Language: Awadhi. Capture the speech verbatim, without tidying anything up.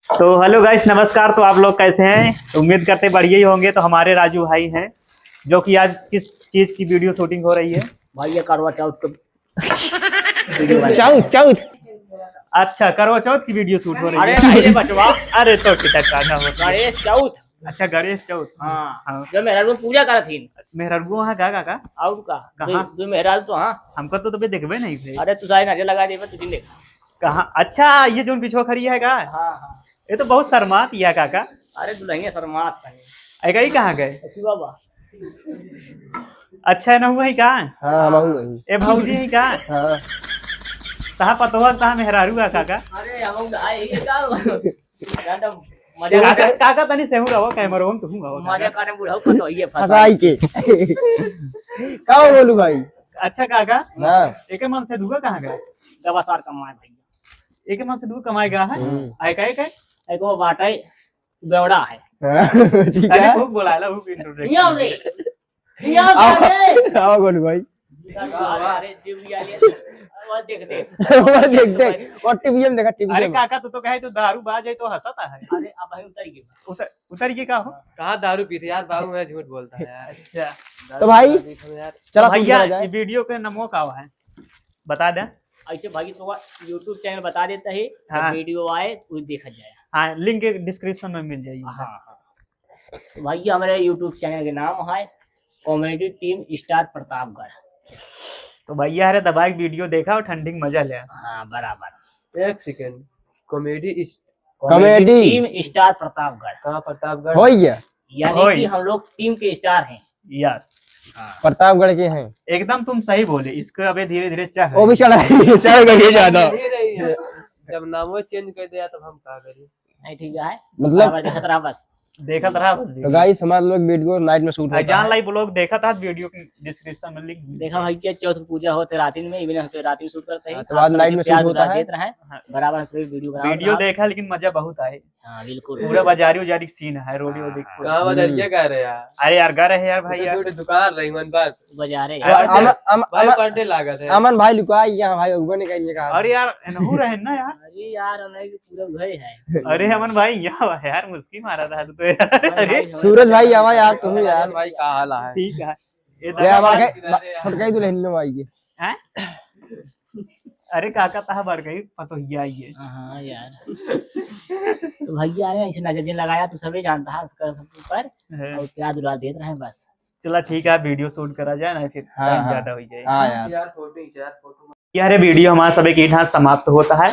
तो हेलो गाइस, नमस्कार। तो आप लोग कैसे हैं? उम्मीद करते बढ़िया ही होंगे। तो हमारे राजू भाई हैं, जो कि आज किस चीज की वीडियो शूटिंग हो रही है? भाई, ये करवा चौथ के video बना चौथ, चौथ। अच्छा, करवा चौथ की वीडियो शूट हो रही अरे है। नहीं रे बचवा। अरे तो कितना काका होता है। गणेश चौथ। अच्छा, गणेश चौथ। हाँ। हाँ। जो मेहरारू पूजा करत हिन। मेहरारू वहाँ का, का, का? और का? कहाँ? जो, जो मेहरारू तो हाँ। हमको तो तबे देखबे नहीं थे। अरे तू सारे नजर लगा देबे, तू जिन देख। कहाँ? अच्छा, ये जोन पिछवा खड़ी है का? हाँ, हाँ। ये तो बहुत शर्मात ही है काका। अरे दुल्हनिया शर्मात है। ऐ गई कहाँ गए? अखी बाबा। अच्छा है ना, हुआ है का? हाँ, हम हुआ है। ए भौजी है का? हाँ। तहा पतोहा, तहा मेहरारू है काका। अरे हम आए ही का? ज्यादा मजा काका, काका तनी सेहू रहो, कैमरा में तुम रहो मजा काका। करे बुढ़ऊ को तो ये फंसा। फंसाई के। का हो बोलू भाई? अच्छा काका, हाँ। एके मन से दुआ कहाँ गए? गवासार कमाए भैया। एके मन से दुआ कमाए गया है? हम्म। आए का, आए का? एको बाटे बेवड़ा है। हाँ, ठीक अरे है। खूब बोला ला, खूब इंट्रोडक्शन। यो रे। यो आओ, रे। आओ गोलू भाई। अरे जीव भी आ गया। वो देख दे। वो देख दे। वो टीवी में देखा, टीवी अरे में। काका, तू तो कहे तो दारू बाज है तो हंसता है। अरे अब भाई उतर गई। उतर, उतर के का हो? कहाँ दारू पीते यार, बाबू मैं झूठ बोलता है यार। अच्छा। दारू तो भाई, पीते हम यार। चला तो शुरू भैया, करा जाए। ये वीडियो के नमो का है? बता दे। ऐसे भाई तो YouTube चैनल बता देता है, हाँ। वीडियो आए, वो देखा जाए। हाँ, लिंक डिस्क्रिप्शन में मिल जाएगी। हाँ, हाँ। तो भैया, हमारे YouTube चैनल के नाम है Comedy Team Star प्रतापगढ़। तो भैया, अरे दबा के वीडियो देखा और ठंडी के मजा ले। हाँ, बराबर। एक सेकंड, कॉमेडी इस-, Comedy Comedy। Team Star प्रतापगढ़। कहाँ प्रतापगढ़? हो गया। यानी होई। कि हम लोग टीम के स्टार हैं। यस। हाँ। प्रतापगढ़ के हैं। एकदम तुम सही बोले, इसको अबे धीरे-धीरे चढ़ वो भी रही है। चढ़ रही है, चढ़ गई है ज्यादा। नहीं रही है। जब नामो चेंज कर दिया, तब हम का करी? नहीं, ठीक है। मतलब बराबर देखत रहा बस। देखत रहा बस तो वीडियो। गाइस, हमारे लोग वीडियो नाइट में शूट आ, होता जान है। लाई ब्लॉग देखा था, वीडियो के डिस्क्रिप्शन में लिंक मिल देखा जाएगा। भाई, क्या चौथ पूजा होते रातिन में, इवन हम सब रातिन में शूट करते हैं। हाँ, तो आज नाइट में शूट होता है। देत रहे। हाँ। बराबर हम सब वीडियो बनावत वीडियो रहा। देखा, लेकिन मजा बहुत आए। हाँ, बिल्कुल। पूरा बाजारी उजारी सीन है, रोड वोड हाँ। कहाँ बाजारी, क्या कह रहे यार? अरे यार, गा रहे हैं यार भाई, छोटे यार। छोटे दुकान रही मन बात। बाजारे। अरे अमन, अम-, भाई अमन, बर्थडे लागत है। अमन भाई लुका यहाँ भाई, उगबे नहीं करिए कहा। अरे यार, एनहू रहे ना यार। अरे यार, हमें कि पूरा घर है। अरे अमन भाई, यहाँ हुआ है यार, मुस्की मारा था तू तो यार। अरे भाई, अरे। सूरज भाई, आवा यार, तुम यार। भाई का हाल है? ठीक है। ये ये दादा हमारे भाई। छोटका ही दुल्हन लो भाई के। हैं? अरे काका, तहा बढ़ गई पतोहिया ये। हाँ यार। तो भैया ने ऐसे नजर जिन लगाया तो सभी जानता है उसका सब ऊपर। हाँ। और प्यार दुलार देत रहे बस। चला ठीक है, वीडियो शूट करा जाए ना, फिर हाँ, टाइम हाँ। ज्यादा हो जाए। हाँ यार। यार फोटो खींच, यार फोटो। यार ये वीडियो हमारा सभी के यहाँ समाप्त होता है।